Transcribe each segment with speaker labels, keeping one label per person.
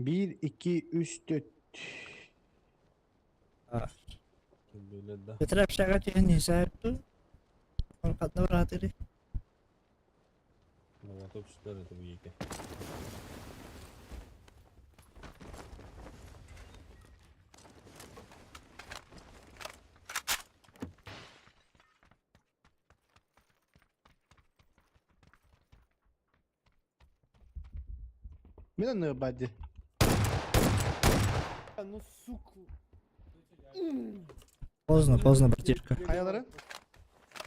Speaker 1: Биир, икки, үс, төрт.
Speaker 2: Петр общага түһэн иһисээпту. Ханна бараатыры?
Speaker 3: Молотов сүтэр это бийике.
Speaker 1: Мин анныгар баар дии.
Speaker 4: Ну сука.
Speaker 2: Поздно, поздно, братишка.
Speaker 1: Хайалары?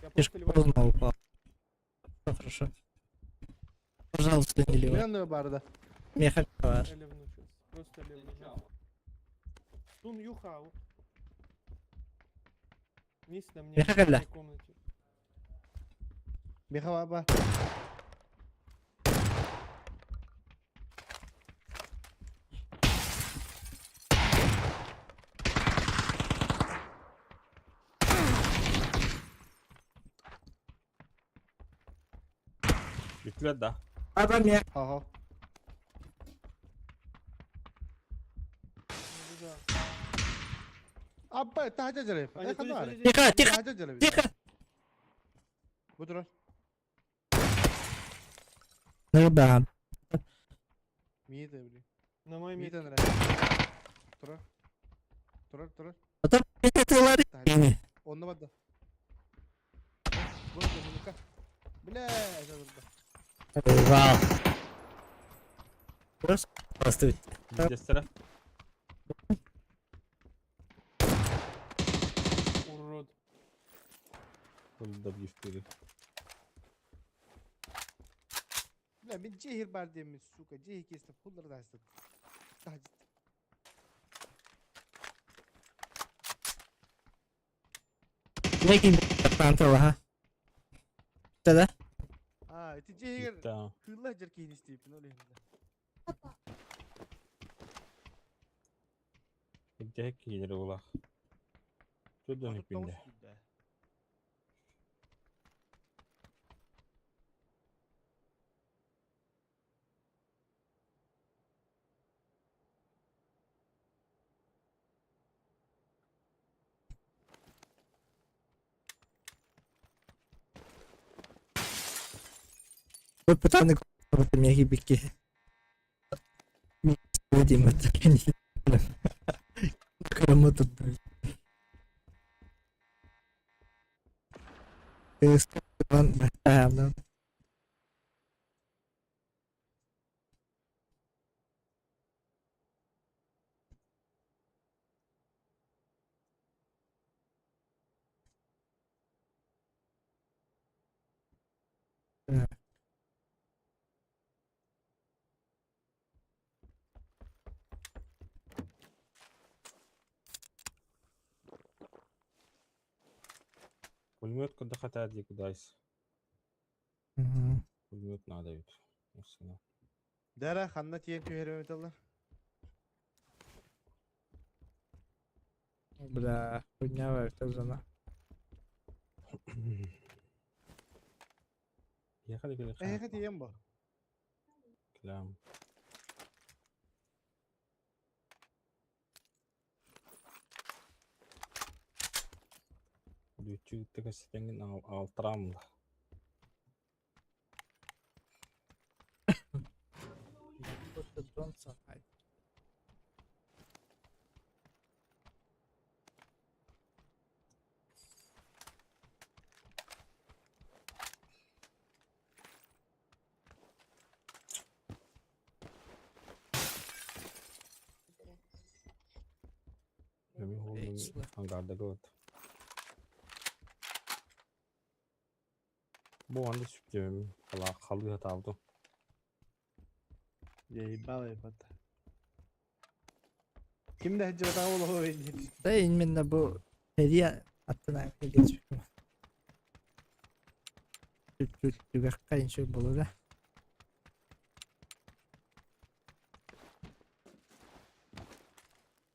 Speaker 2: Братишка, поздно упал. Всё хорошо. Пожалуйста, не
Speaker 1: Мин
Speaker 2: ливай.
Speaker 1: анныгар баар да.
Speaker 2: Меха бар.
Speaker 4: Просто левну. Тун юхау. Низ на мне.
Speaker 2: Меха кэллэ.
Speaker 4: в комнате.
Speaker 1: Меха баар баар.
Speaker 3: Бүттүлэр да?
Speaker 2: Аба мех.
Speaker 1: Ха-ха.
Speaker 4: Ну да.
Speaker 1: Аппа, таһдьа дьарай.
Speaker 4: Они
Speaker 1: Э, ханна баарый?
Speaker 2: Тихо, тихо,
Speaker 1: Таһдьа дьарай.
Speaker 2: тихо.
Speaker 1: Бу турар.
Speaker 2: Нырбаан.
Speaker 1: Миитэ, блин.
Speaker 4: На моей
Speaker 1: Миитэ
Speaker 4: метке.
Speaker 1: нырай. Турар. Турар, турар.
Speaker 2: Потом тылар.
Speaker 1: Таһдьа. Онно барда. Бу мунука. Бля, это турда.
Speaker 2: Вау. Просто Здравствуйте.
Speaker 3: Биирдэстэрэ.
Speaker 4: Урод.
Speaker 3: W4.
Speaker 1: Бля, мин дьиэ бар диэммин, сука, дьиэ киэстэ хуллар даастат. Таһдьа.
Speaker 2: Некин танталаха. Да?
Speaker 1: Аа, ити дьиэ
Speaker 3: Да.
Speaker 1: кыылла дьэр киһини истииппин ол иһин.
Speaker 3: Ирдэһик киһилэри улах. Төрдөн үппүндэ.
Speaker 2: Вы пытаны меги бики. Будем это Кому тут Иван
Speaker 3: Пулемет куда хотят кудайс. Пулемет надо ведь.
Speaker 1: Дара ханна тиэн түһэрэ
Speaker 2: Бля, хуйня это зона.
Speaker 3: Ехали кэлэ
Speaker 1: Эһэхэ тиийэн бо.
Speaker 3: Клям. Лүтчү кэстэҥин алтрамла. Ангарда вот. Бу анда сүптөм. Хала халыга табды.
Speaker 1: Ебал ебат. Ким да хеджи батаҕа буолуо
Speaker 2: Да именно бу хедия аттына geçmiş. Түгәккә иншө булу да.